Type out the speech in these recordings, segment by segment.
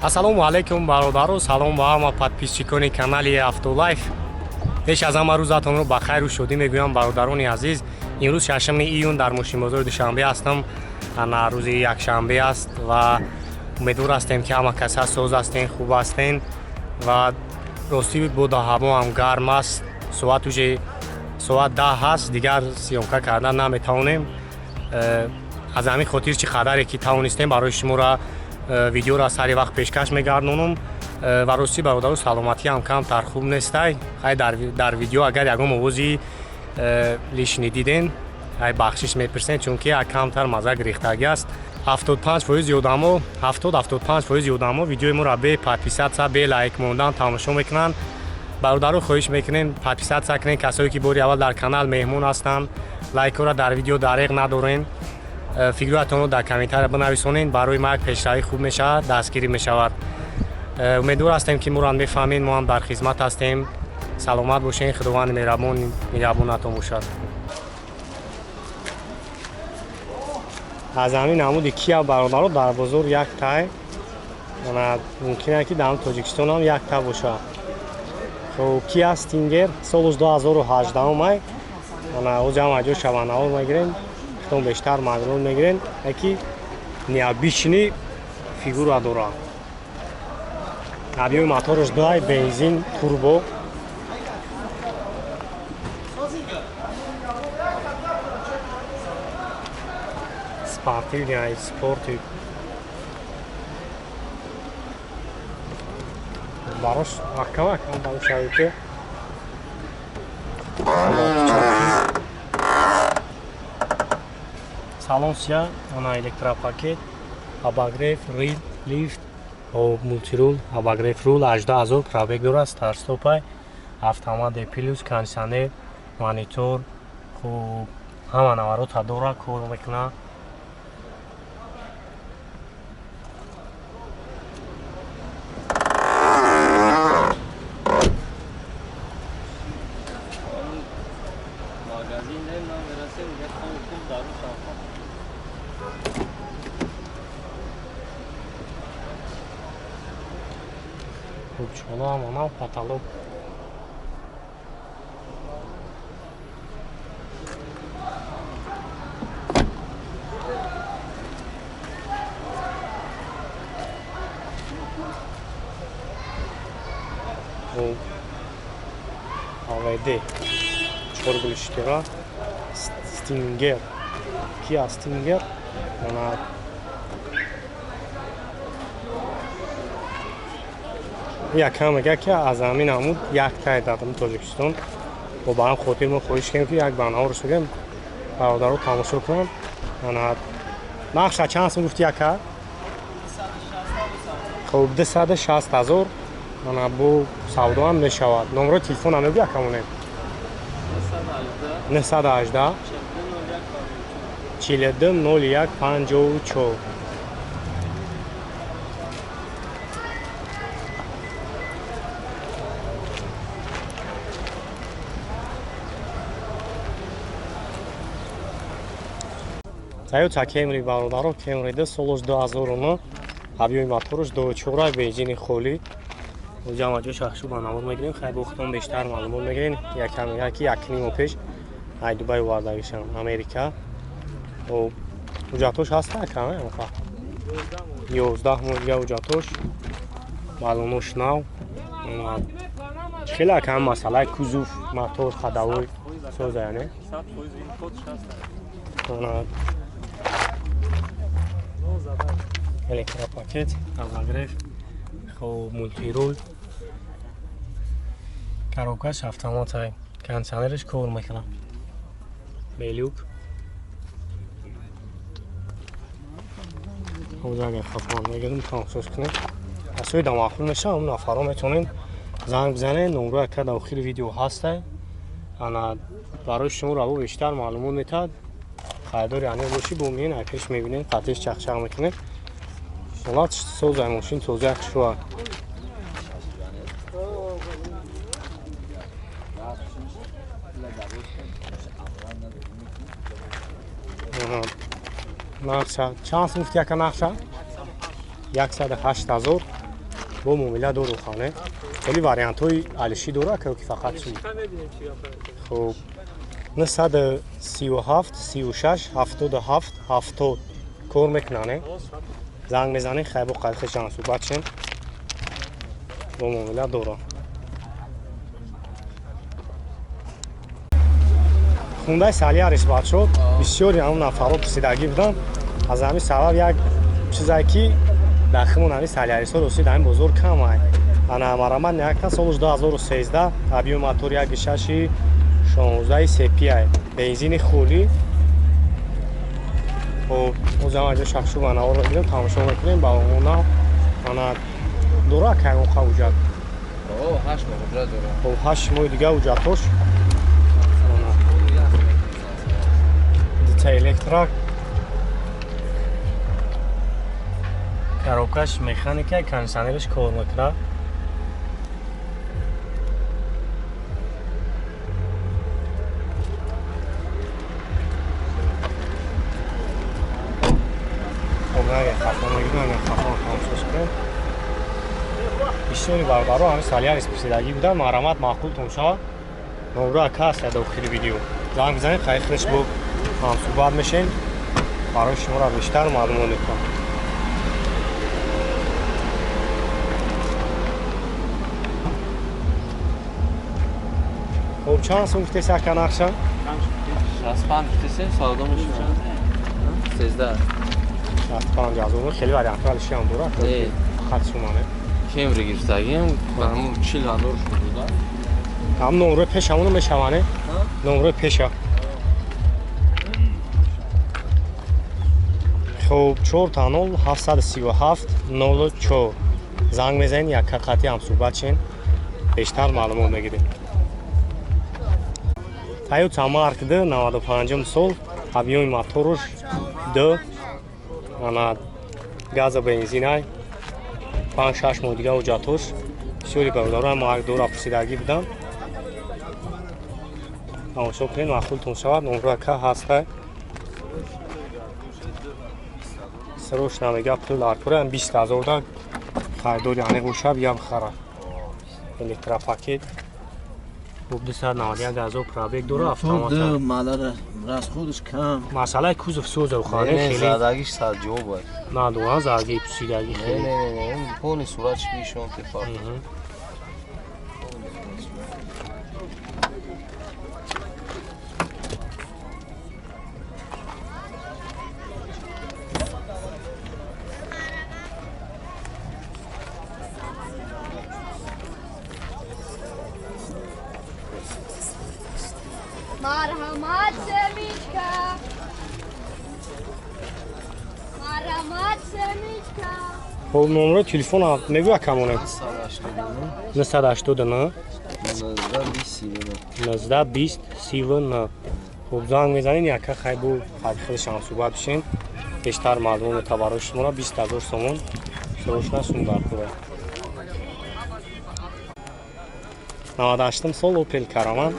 Ассалому алайкум, бародаро, салом ба ҳама подписчикони канали Автолайф. Пеш аз ҳама рӯзатонро ба хайру шодӣ мегӯям, бародарони азиз. Имрӯз 6 июн дар мошинбозори Душанбе ҳастам. Ана рӯзи якшанбе аст ва умедвор ҳастем, ки ҳама кас соз ҳастен, хуб ҳастен ва ростӣ бода ҳаво ҳам гарм аст. Соат уже соат 10 ҳаст, дигар съёмка кардан наметавонем. Аз ҳамин хотир чӣ қадаре ки тавонистем, барои шуморо видеоро сари вақт пешкаш мегардонам. Ва ростӣ, бародару, саломатӣ ҳам камтар хуб нестай. Хай, дар видео агар ягон овози лишний диден, ай бахшиш мепурсем, чунки камтар маза гирифтагӣ аст. 75 фоизи одамо, 70-75 фоизи одамо видеои моро бе подписаться, бе лайк мондан тамошо мекунанд. Бародаро, хоҳиш мекунем, подписаться кунед, касое ки бори аввал дар канал меҳмон ҳастанд. Лайкҳоро дар видео дареғ надорем. Фикрҳоятонро дар комментария бинависонед, барои ма як пешравӣ хуб мешавад, дастгирӣ мешавад. Умедвор ҳастем, ки моро мефаҳмед, мо ҳам дар хизмат ҳастем. Саломат бошед, Худованди меҳрабон нигаҳбонатон бошад. Аз ҳамин намуди Кия, бародаро, дар бозор як тай, мумкин ки дар Тоҷикистон ҳам як та бошад. Хоб, Кия Стингер, солуш 2018 май. Ҳозир ҳам аҷо шавандаҳо мегирем, хитон бештар маълумот мегирем. Яки необычный фигура дорад. Объёми мотораш дуай, бензин, турбо. Спортивный, спорти. Барош маҳкам акам барош. Салон сия, ана электропакет, обогрев, рил, лифт, мультирул, обогрев рул, 18 000 пробег дорад, старт-стопай, автомат, плюс кондиционер, монитор, хуб, ҳама наварота дора, кор мекунад. Ручкалам, анав потолок. АВД чоргулиштира Стингер, Киа Стингер. Ана якам мега, ки аз ҳамин амуд як тай дар Тоҷикистон. Бо ба ҳам хотир мо хоҳиш кардем, ки як барномаро созем, бародаро тамошо кунанд. Ана нақша чанд сум гуфти, яка? Хуб, 260 000. Ана бо савдоам мешавад. Номерои телефона мегӯ, якамонем? 918 42 01 54. Тойота Кемри, бародаро, Кемри д солош 2009, объёми мотораш 2.4, бензини холӣ. Ҷамъ ҷо шахшу ба навор мегирем, хай, бо худтон бештар маълумот мегирем. Якам яки якнимо пеш ай Дубай овардагишам, Америка. Ҳуҷҷатош ҳаста, кам 11 моҳ дига ҳуҷҷатош, баллонош нав. Хеле кам масъалаи кузов, мотор, ходовой соза, яъне электропакет, обогрев, хоб, мультирул, коробкаш автоматай, кондиционераш кор мекунад, бе люк. Ҳозир агар хафан мегирем, тамошош кунем. Касои дамаъқул мешавад, он нафарҳо метавонед занг бизанед. Номро яка дар охири видео ҳастай. Ана барои шумо раво бештар маълумот метаҳад. Харидори ане бошӣ, бо миен ай пеш мебинем, қатиш чақчақ мекунем. Ҳолат созай, мошин тоза, хушрӯа. Нақша чанд сум гуфти, яка нақша? 108 000. Бо муомила дору хане. Хеле вариантҳои алишӣ дора ки фақат чӣ. Хуб 937 36 77 70 кор мекунане. Занг мезанед, хай бо қайдхешан суҳбат шем. Бо муомила дора. Хундаи Солярис бачо бисёри ҳамон нафарҳо пурсидагӣ буданд. Аз ҳамин сабаб як чизе ки дар химон ҳамин Солярисҳо рости дар ин бозор кам ай. Ана марамат якта солш 2013 объём мотор 1.6 16 CPI ай. Бензини хулӣ. Хоб, озам аҷо шахшу манаворо мегирем, тамошо мекунем ба онна. Ана дора кайон ҳуҷҷат. О, 8 моҳ ҳуҷҷат дора. Хоб, 8 моҳи дига ҳуҷҷатош. Дита электро. Коробкаш механика, кондиционерش кор мекунад. Бисёри бародаро ҳамин Солярис пурсидагӣ буданд, марамат маъқултон шавад. Номро ака аст дар дохили видео. Занг бизанед, хайр худаш бо ҳамсуҳбат мешем. Барои шуморо бештар маълумот мекунам. Хоб, чанд сум гуфтеси ака нақша? 65 гуфтесем, савдо мешавад. 13. 65 ҳазор. Хеле вариантҳо алиши ҳам дорад. Фақат сумане. Кемри гирифтагим, ба ҳамун 40 ҳазор шуд буда. Ҳам номрои пеш ҳамоно мешаване? Номрои пеша. Хоб, 4 0 737 04 занг мезанед, як қати ҳамсуҳбат шен, бештар маълумот мегиред. Toyota Mark II 95 сол, объёми моторуш 2, ана газа бензинай, 5-6 моҳ дига ҳуҷҷатош. Бисёри бародарон Марк II-ро пурсидагӣ буданд. Тамошо кунед, маъқултон шавад. Номро ака ҳаста. Срош намега пул дар кора, 20 ҳазор да харидори аниқ бошад, бия бихара. Электропакет. Хуб, 291 ҳазор пробег дора, автомат. Расходаш кам. Масъалаи кузов соза хона хеле. Задагиш сад ҷавоб аст. На, дуа задаги пусидаги хеле. Не, не, полный суратш мешон те фарқ. Марҳамат, семечка. Марҳамат, семечка. Хоб, номро телефон мегӯя камоне? 989 19 20 39. Хоб, занг мезанед, яка хай бо худаш ҳамсуҳбат бишен. Бештар маълумот мета барои шуморо. 20 ҳазор сомон срочно сум дар кора. 98 сол Opel Caravan.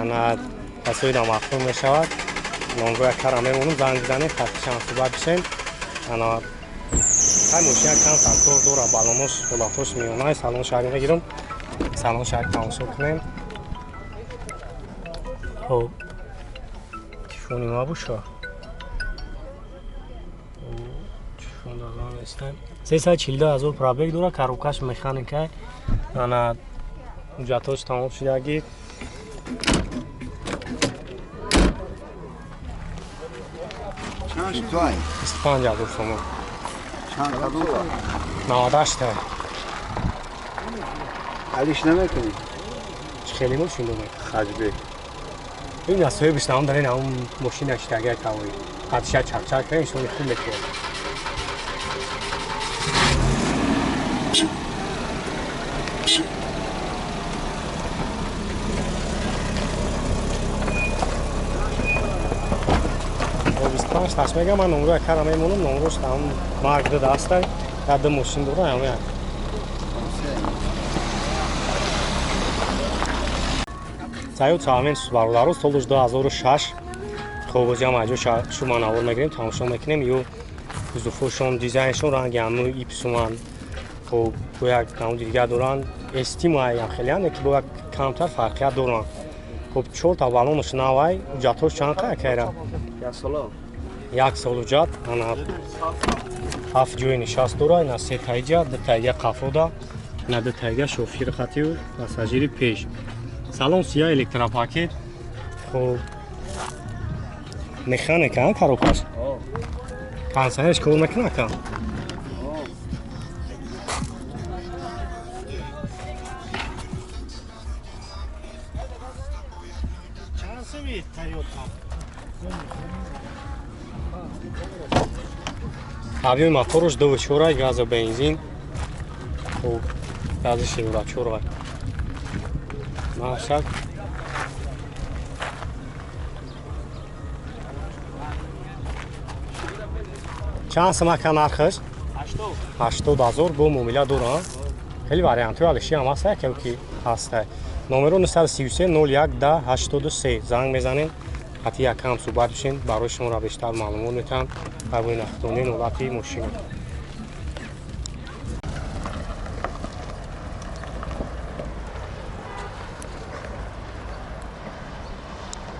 Ана касои маъқул мешавад. Номроя кара мемонам, занг бизанед, хатти ҳамсуҳбат бишем. Ана ҳай мошина кам саркор дора, балонош ҳолатош миёнай. Салон шаҳри мегирам, салон шаҳри тамошо кунем. Хоб, телефони ма боша. Телефон дазан нестам. 342 ҳазор пробег дора, коробкаш механика. Ана ҳуҷҷатош тамом шудагӣ. 25 ҳазор сомон. Чанд қадом? 98 та. Алиш намекунӣ? Чӣ хеле мошин дорад? Хаҷбе. Ин аз соҳибаш нам дар ин ҳамон мошина шитагия тавои. Қадша чақчақ кунад, инсони хуб мекунад. Таш мегам, ман номроя кара мемонам, номрош там Марк ду дастай, як ду мошин дора, ҳама як. Toyota Avensis бародаро, солш 2006. Хоб, бози ҳам аҷо шума навор мегирем, тамошо мекунем. Ё кузовҳошон, дизайншон ранги ҳамун ипсуман. Хуб, бо як намуди дигар доранд, эстима ям хеле ки бо як камтар фарқият доранд. Хуб, чорта баллонаш навай, ҳуҷҷатҳош чанд қа акайра? Як сол ҳуҷҷат, ана ҳафт ҷои нишаст дора, ина се таиҷа, ду таига қафода, ина ду таига шофир хатию пассажири пеш. Салон сия, электропакет. Хуб, механика, а коробкаш? Кондиционерш кор мекунад ака? Объёми мотораш 2,4, газу бензин. Хуб, гази 64. Машак. Чанд сум ака нархаш? 80 ҳазор бо муомила дорам. Хеле вариантҳои алиши ҳам ҳаста, яке ки ҳаста. Номеро 933 01 10 83 занг мезанем. Ҳатти якам суҳбат бишин, барои шуморо бештар маълумот метаҳам дар бораи нақдонии ҳолати мошина.